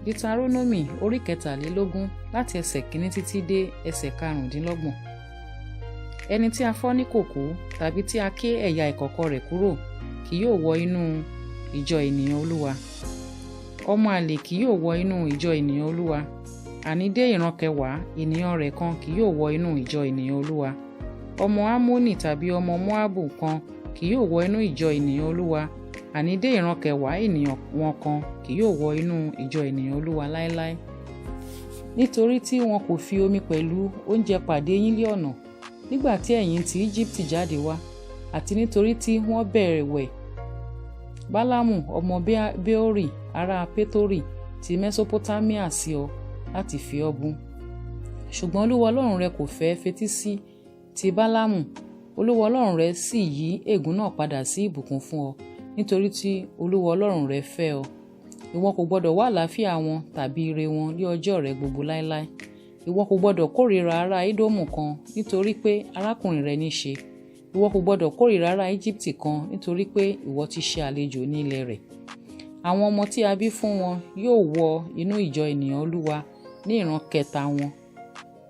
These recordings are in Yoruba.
Deuteronomy orí 23 láti ẹsẹ̀ kìíní títí dé ẹsẹ̀ 25. Ẹni tí a fọ́ ní kòkó tàbí tí a ké ẹ̀yà ìkọ̀kọ̀ rẹ̀ kúrò kì yóò wọ inú ìjọ ènìyàn Olúwa. Ọmọ àlè kì yóò wọ inú ìjọ ènìyàn Olúwa. Àní dé ìran kẹwàá ènìyàn rẹ̀ kan kì yóò wọ inú ìjọ ènìyàn Olúwa. Ọmọ Ammoni tàbí ọmọ Moabu kan kì yóò wọ inú ìjọ ènìyàn Olúwa. Àní dé ìran kẹwàá ènìyàn wọn kan kì yóò wọ inú ìjọ ènìyàn Olúwa láéláé. Nítorí tí wọn kò fi omi pẹ̀lú oúnjẹ pàdé yín lé ọ̀nà nígbà tí ẹ̀yin ti Íjíbítì jáde wá, àti nítorí tí wọ́n bẹ̀wẹ̀ Báláámù ọmọ Beori ará Pétórì ti Mesopotamia sí ọ láti fi ọ́ bú. Ṣùgbọ́n Olúwa Ọlọ́run rẹ kò fẹ́ fetí sí ti Báláámù, Olúwa Ọlọ́run rẹ sì yí ègún náà padà sí ìbùkún fún ọ, nítorí tí Olúwa Ọlọ́run rẹ fẹ́ ọ. Ìwọ kò gbọdọ̀ wá àlàáfíà wọn tàbí ire wọn ní ọjọ́ rẹ gbogbo láéláé. Ìwọ kò gbọdọ̀ kórìíra ará Édómù kan nítorí pé arákùnrin rẹ ní ṣe. Ìwọ kò gbọdọ̀ kórìíra ará Íjíbítì kan nítorí pé ìwọ ti ṣe àlejò ní ilẹ̀ rẹ̀. Àwọn ọmọ tí a bí fún wọn yóò wọ inú ìjọ ènìyàn Olúwa ní ìran kẹta wọn.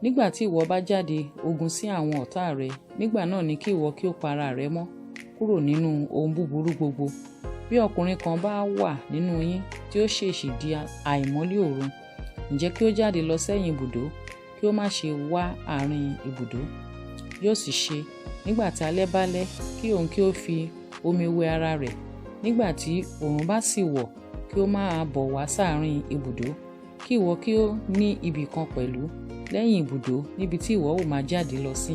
Nígbà tí ìwọ bá jáde ogun sí àwọn ọ̀tá rẹ, nígbà náà ni kí ìwọ kí ó pa ara rẹ mọ́ kúrò nínú ohun búburú gbogbo. Bí ọkùnrin kan bá wà nínú yín tí ó ṣèṣì di àìmọ́lé òru, ǹjẹ́ kí ó jáde lọ sẹ́yìn ibùdó, kí ó má ṣe wá àárín ibùdó. Yóò sì ṣe, nígbà tí alẹ́ bá lẹ́, kí òun kí ó fi omi wẹ ara rẹ̀. Nígbà tí oòrùn bá sì wọ̀, kí ó máa bọ̀ wá sáàrín ibùdó. Kí ìwọ kí ó ní ibi kan pẹ̀lú lẹ́yìn ibùdó níbi tí ìwọ ó máa jáde lọ sí.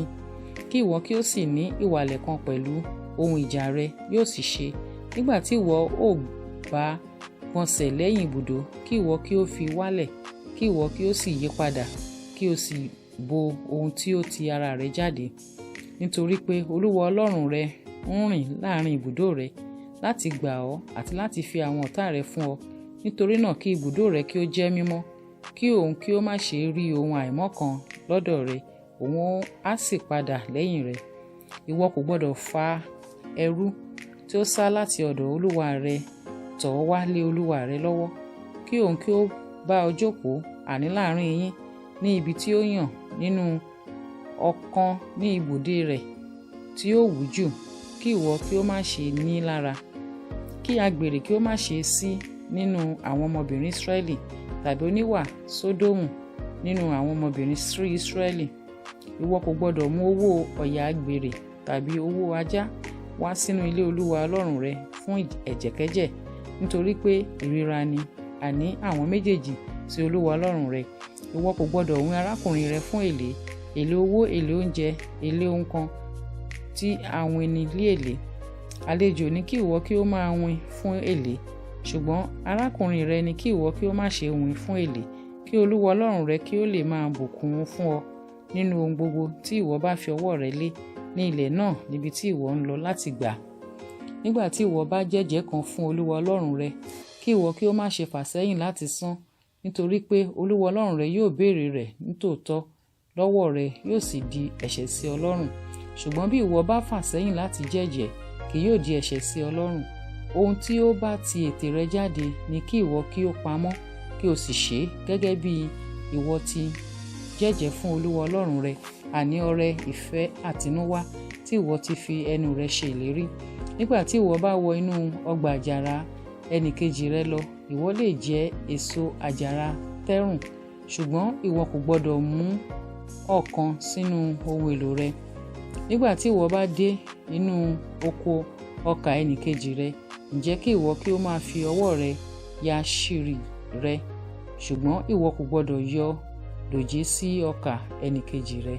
Kí ìwọ kí ó sì ní ìwàlẹ̀ kan pẹ̀lú ohun ìjà rẹ. Yóò sì ṣe, nígbà tí ìwọ ó bá gbọ̀nsẹ̀ lẹ́yìn ibùdó, kí ìwọ kí ó fi wálẹ̀, kí ìwọ kí ó sì yí padà, kí o sì bo ohun tí ó ti ara rẹ jáde. Nítorí pé Olúwa Ọlọ́run rẹ ń rìn láàrin ibùdó rẹ láti gbà ọ́ àti láti fi àwọn ọ̀tá rẹ fún ọ. Nítorí náà kí ibùdó rẹ kí ó jẹ́ mímọ́, kí òun kí ó má ṣe rí ohun àìmọ́ kan lọ́dọ̀ rẹ, òun á sì padà lẹ́yìn rẹ. Ìwọ kò gbọdọ̀ fa ẹrú tí ó sá láti ọ̀dọ̀ olúwa rẹ̀ tọ̀ ọ́ wá lé olúwa rẹ lọ́wọ́, kí òun kí ó bá ọ jókòó, àní láàrin yín, ní ibi tí ó yàn nínú ọ̀kan ní ibùdó rẹ̀ tí ó wù jù, kí ìwọ kí ó má ṣe ní lára. Kí àgbèrè kí ó má ṣe sí nínú àwọn ọmọbìnrin Israẹli tàbí oníwà Sódómù nínú àwọn ọmọbìnrin Israẹli. Ìwọ kò gbọdọ̀ mú owó ọ̀yà àgbèrè tàbí owó ajá wá sínú ilé Olúwa Ọlọ́run rẹ fún ẹ̀jẹ̀kẹ́jẹ̀, nítorí pé ìríra ni, àní àwọn méjèèjì sí Olúwa Ọlọ́run rẹ. Ìwọ kò gbọdọ̀ wín arákùnrin rẹ fún èlé, èlé owó, èlé oúnjẹ, èlé ohun kan tí a wín ní lé èlé. Àlejò ní kí ìwọ kí ó máa wín fún èlé, ṣùgbọ́n arákùnrin rẹ ni kí ìwọ kí ó má ṣe wín fún èlé, kí Olúwa Ọlọ́run rẹ kí ó lè máa bùkún fún ọ nínú ohun gbogbo tí ìwọ bá fi ọwọ́ rẹ lé ní ilẹ̀ náà níbi tí ìwọ ń lọ láti gbà. Nígbà tí ìwọ bá jẹ́jẹ̀ẹ́ kan fún Olúwa Ọlọ́run rẹ, kí ìwọ kí ó má ṣe fàsẹ́yìn láti san, nítorí pé Olúwa Ọlọ́run rẹ yóò béèrè rẹ̀ nítòótọ́ lọ́wọ́ rẹ, yóò sì di ẹ̀ṣẹ̀ sí ọ lọ́rùn. Ṣùgbọ́n bí ìwọ bá fàsẹ́yìn láti jẹ́jẹ̀ẹ́, kì yóò di ẹ̀ṣẹ̀ sí ọ lọ́rùn. Ohun tí ó bá ti ètè rẹ jáde ni kí ìwọ kí ó pamọ́, kí o sì ṣe gẹ́gẹ́ bí ìwọ ti jẹ́jẹ̀ẹ́ fún Olúwa Ọlọ́run rẹ, àní ọrẹ ìfẹ́ àtinúwá tí ìwọ ti fi ẹnu rẹ ṣe ìlérí. Nígbà tí ìwọ bá wọ inú ọgbà àjàrà ẹnìkejì rẹ lọ, ìwọ lè jẹ èso àjàrà tẹ́rùn, ṣùgbọ́n ìwọ kò gbọdọ̀ mú ọ̀kan sínú ohun èlò rẹ. Nígbà tí ìwọ bá dé inú oko ọkà ẹnìkejì rẹ, ǹjẹ́ kí ìwọ kí ó máa fi ọwọ́ rẹ ya ṣìrì rẹ, ṣùgbọ́n ìwọ kò gbọdọ̀ yọ dòjé sí ọkà ẹnìkejì rẹ.